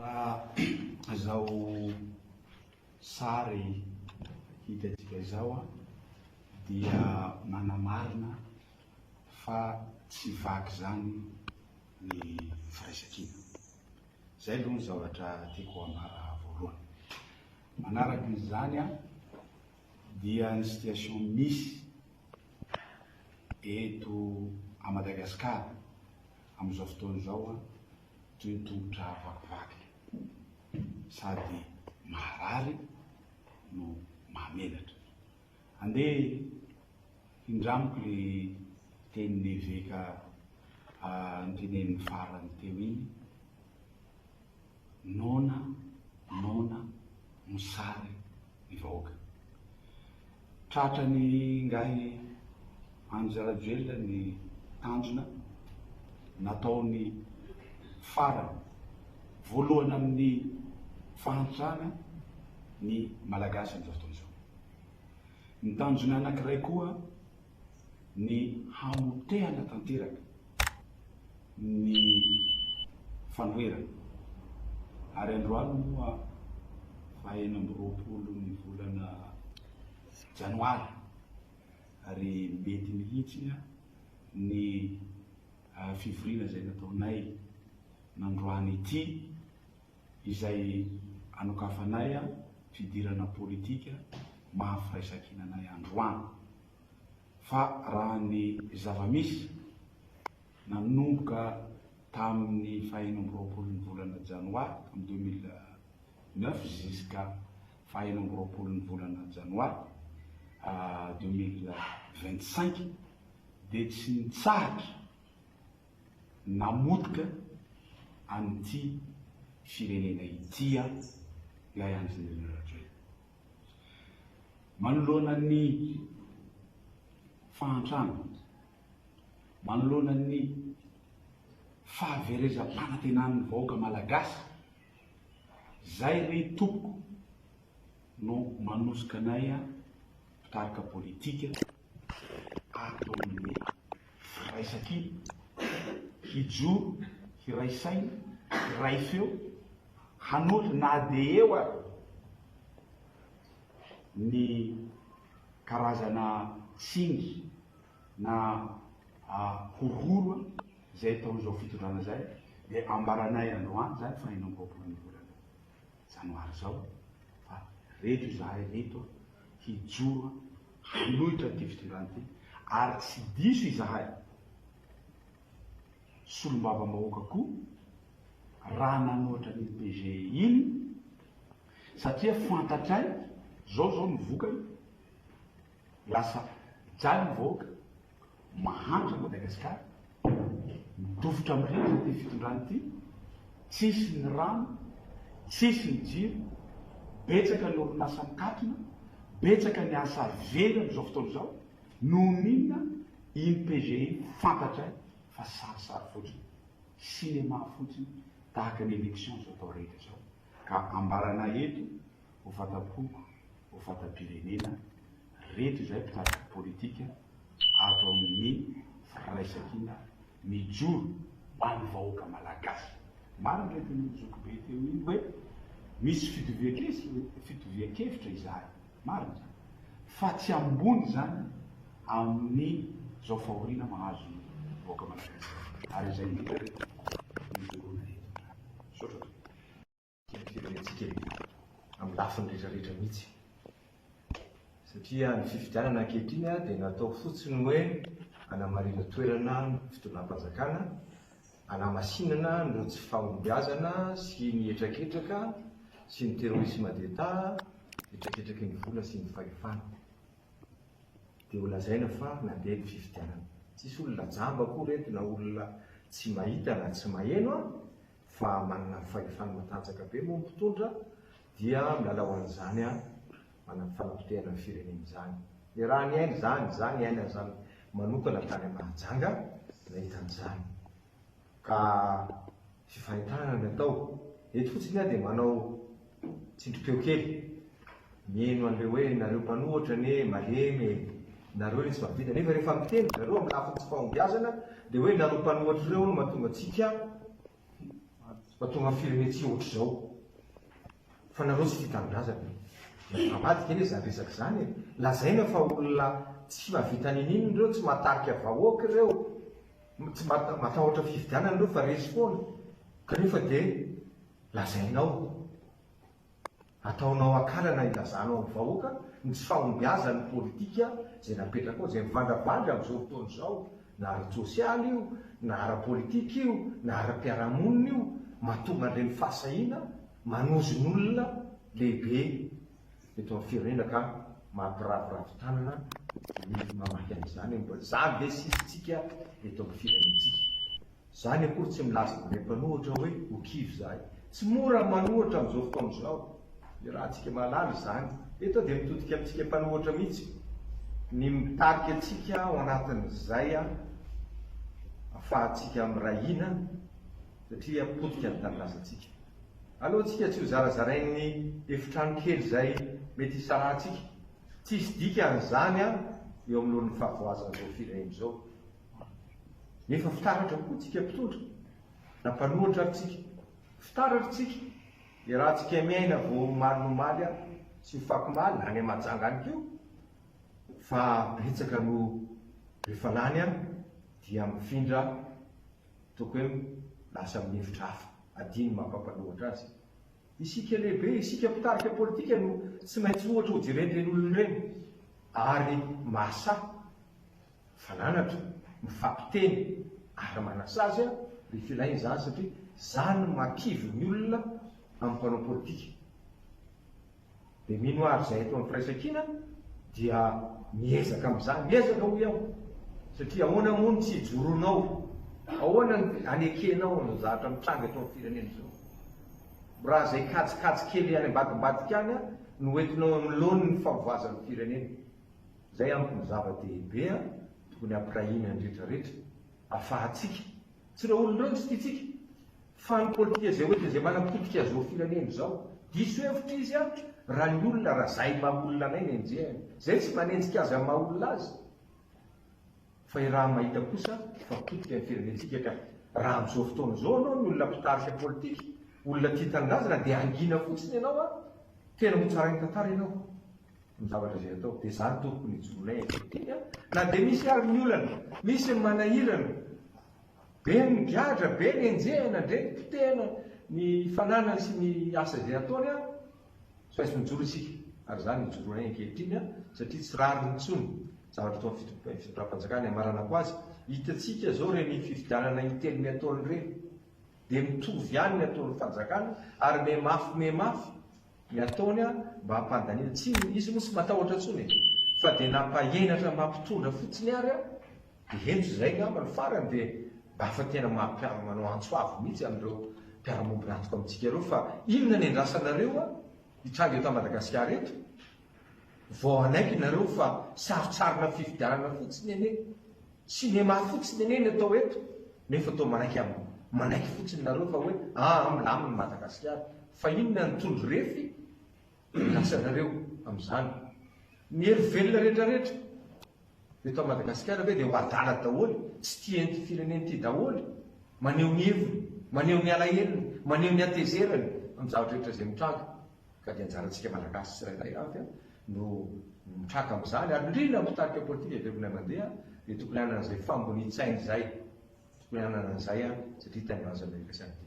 Raha izao sary hitantsika izao dia manamarina fa tsy vaky izany ny firaisankina. Izay aloha ny zavatra tiako ambara voalohany. Manaraka izany dia ny situation misy eto à Madagascar amin'izao fotoana izao toy ny tongotra vakivaky sady maharary no mahamenatra. Andeha hindramiko le tenin'ny eveka noteneniny farany teo iny, noana, noana, mosary ny vahoaka. Tratran'ingahy Andry Rajoelina ny tanjona nataony farany voalohany amin'ny fahantrana ny Malagasy amin'izao fotoana izao. Ny tanjona anankiray koa ny hamotehana tanteraka ny fanoherana ary androany moa faha 26 ny volana janoary ary mety mihitsy ny fivoriana izay nataonay nandroany ity izay anokafanay fidirana politika maha firaisankina anay androany. Fa raha ny zava-misy, nanomboka tamin'ny faha 26 ny volana janoary tamin'ny 2009 ziska faha 26 ny volana janoary 2025 dia tsy nitsahatra namotika an'ity firenena ity ilay Andry Nirina Rajoelina. Manoloana ny fahantrana, manoloana ny fahaverezam-panantenan'ny vahoaka malagasy, zay re tompoko no manosika anay mpitarika politika ato amin'ny firaisankina hijoro, hiray saina, hiray feo, hanohitra na dia eo ary ny karazana tsindry na horohoro izay ataon'izao fitondrana izay dia ambaranay androany izany fa 26 ny volana janoary izao fa reto izahay reto hijoro hanohitra an'ity fitondrana ity ary tsy diso izahay solombavambahoaka koa raha nanohitra an'iny PG iny satria fantatray zao zao ny vokany lasa mijaly ny vahoaka, mahantra Madagascar, midofotra amin'ny rivotra ity fitondrana ity, tsisy ny rano, tsisy ny jiro, betsaka ny orinasa mikatona, betsaka ny asa very amin'izao fotoana izao, noho ny inona iny PG iny fantatray fa sarisary fotsiny, cinéma fotsiny tahaka ny élection izao atao rehetra izao, ka ambaranay eto ho fata-poko, ho fata-pirenena, reto izay mpitarika politika ato amin'ny firaisankina mijoro ho an'ny vahoaka malagasy. Marina ilay tenin'i Zokibe teo iny hoe misy fitovian-kevitra izahay, marina izany, fa tsy ambony izany amin'izao fahoriana mahazo ny vahoaka malagasy izao. Ary izay indrindra re tompoko no ijoroana eto. Misaotra tompoko. Tian'ny firenentsika e! Amin'ny lafiny rehetra rehetra mihitsy. Satria ny fifidianana ankehitriny dia natao fotsiny hoe hanamarina toerana ny fitondram-panjakana, hanamasinana ireo tsy fahombiazana sy ny hetraketraka sy ny terrorisme d'Etat, hetraketraky ny vola sy ny fahefana. Dia ho lazaina fa nandeha ny fifidianana. Tsisy olona jamba akory eto na olona tsy mahita na tsy maheno an! Fa manana ny fahefany matanjaka be moa ny mpitondra dia milalao an'izany manana fanapotehana ny firenena izany. Niaraha niaina izany, za niaina an'izany manokana tany Mahajanga nahita an'izany. Ka fifanentanana ny atao. Eto fotsiny aho dia manao tsindrim-peo kely. Mihaino an'ilay hoe nareo mpanohitra anie malemy e, nareo anie tsy mahavita. Nefa rehefa miteny ry zareo amin'ny lafiny tsy fahombiazana dia hoe nareo mpanohitra ireo no mahatonga antsika. Mahatonga ny firenentsika ohatr'izao. Fa nareo tsy tia tanindrazana. Mivadika anie izany resaka izany e. Lazaina fa olona tsy mahavita niniana ireo, tsy mahatarika vahoaka ireo, tsy matahotra fifidianana ireo fa resy foana. Kanefa dia lazainao. Ataonao akalana ilazanao amin'ny vahoaka ny tsy fahombiazan'ny politika izay napetrakao, izay mivandravandra amin'izao fotoana izao, na ara-tsosialy io, na ara-politika io, na ara-piarahamonina io, mahatonga an'ireny fahasahiana manozin'olona lehibe eto amin'ny firenena ka mampiraviravy tanana ny mamaky an'izany hoe mbola izany ve sisa isika eto amin'ny firenentsika. Izany akory tsy milaza aminay mpanohitra hoe ho kivy izahay. Tsy mora ny manohitra amin'izao fotoana izao. Iarahantsika mahalala izany. Eto aho dia mitodika amintsika mpanohitra mihitsy. Ny mitarika antsika ao anatin'izay afahantsika miray hina satria potika ny tanindrazantsika. Aleo tsika tsy ho zarazarain'ny efitrano kely izay mety hisarahantsika. Tsisy dikany izany eo anoloan'ny fahavoazan'izao firenena izao. Nefa fitaratra koa tsika mpitondra, na mpanohitra ary tsika. Fitaratra tsika, iarahantsika miaina vao omaly ny omaly sy ofakomaly na any Mahajanga any koa, fa betsaka no rehefa lany dia mifindra ataoko hoe lasa amin'ny hevitra hafa, adino ny maha mpampanohitra azy. Isika lehibe, isika mpitarika politika no tsy maintsy ohatra ho jeren'ireny olona ireny ary mahasahy. Mifananatra, mifampiteny ary manasazy aho rehefa ilaina izany satria izany no mahakivy ny olona amin'ny mpanao politika. Dia mino aho ary izay eto amin'ny Firaisankina dia miezaka amin'izany, miezaka hoy aho satria ahoana moa no tsy hijoroanao, ahoana no hanekenao an'izao zavatra mitranga eto amin'ny firenena izao. Raha izay kajikajy kely any ambadimbadika any no entinao amin'ny laoniny ny fahavoazan'ny firenena. Izay amiko no zava-dehibe tokony hampirahina ny rehetra rehetra afahantsika, tsy ireo olona ireo no tsy tiantsika fa ny politika izay hoentiny izay manapotika izao firenena izao, diso hevitra izy raha ny olona raha zahay maha olona anay no enjehiny, izay tsy manenjika azy amin'ny maha olona azy fa i raha mahita kosa fa potika ny firenentsika ka raha amin'izao fotoana izao ianao ny olona mpitarika politika, olona tia tanindrazana dia hangina fotsiny ianao tena ho tsarain'ny tantara ianao. ny zavatra izay atao. Dia izany tompoko ny ijoroanay ankehitriny an! Na dia misy ary ny olana, misy ny manahirana, be ny migadra, be ny enjehina, ndre ny potehina ny fananany sy ny asa izay ataony an! Tsy maintsy mijoro isika, ary izany no ijoroanay ankehitriny an, satria tsy rariny intsony ny zavatra atao amin'ny fitondram-panjakana hamaranako azy. Hitantsika izao ireny fifidianana intelo miataona ireny, dia mitovy ihany ny ataon'ny fanjakana ary mihamafy mihamafy Ny ataony mba hampandaniana, tsy izy moa tsy matahotra intsony e, fa dia nampahenatra mampitondra fotsiny ary dia hentitra izay angamba ny farany dia mba efa tena manao antso avo mihitsy amin'ireo mpiara-mombon'antoka amintsika ireo fa inona ny andrasanareo hitranga eto Madagasikara eto vao hanaiky nareo fa sarotsarona fifidianana fotsiny anie Cinéma fotsiny anie ny atao eto nefa toa manaiky am manaiky fotsiny nareo fa hoe aa milamina ny Madagasikara. Fa inona ny tondro refy lasanareo amizany? Ny hery velona rehetra rehetra eto a Madagasikara ve dia ho adala daholo, tsy tia an'ity firenena ity daholo? Maneho ny heviny, maneho ny alahelony, maneho ny hatezerany amin'ny zavatra rehetra izay mitranga. Ka dia anjarantsika Malagasy tsirairay avy no mitraka amin'izany ary indrindra ny mpitarika politika heverina mandeha dia tokony hanana izay fambonian-tsaina izay, tokony hanana an'izay satria tanindrazana iraisana ity.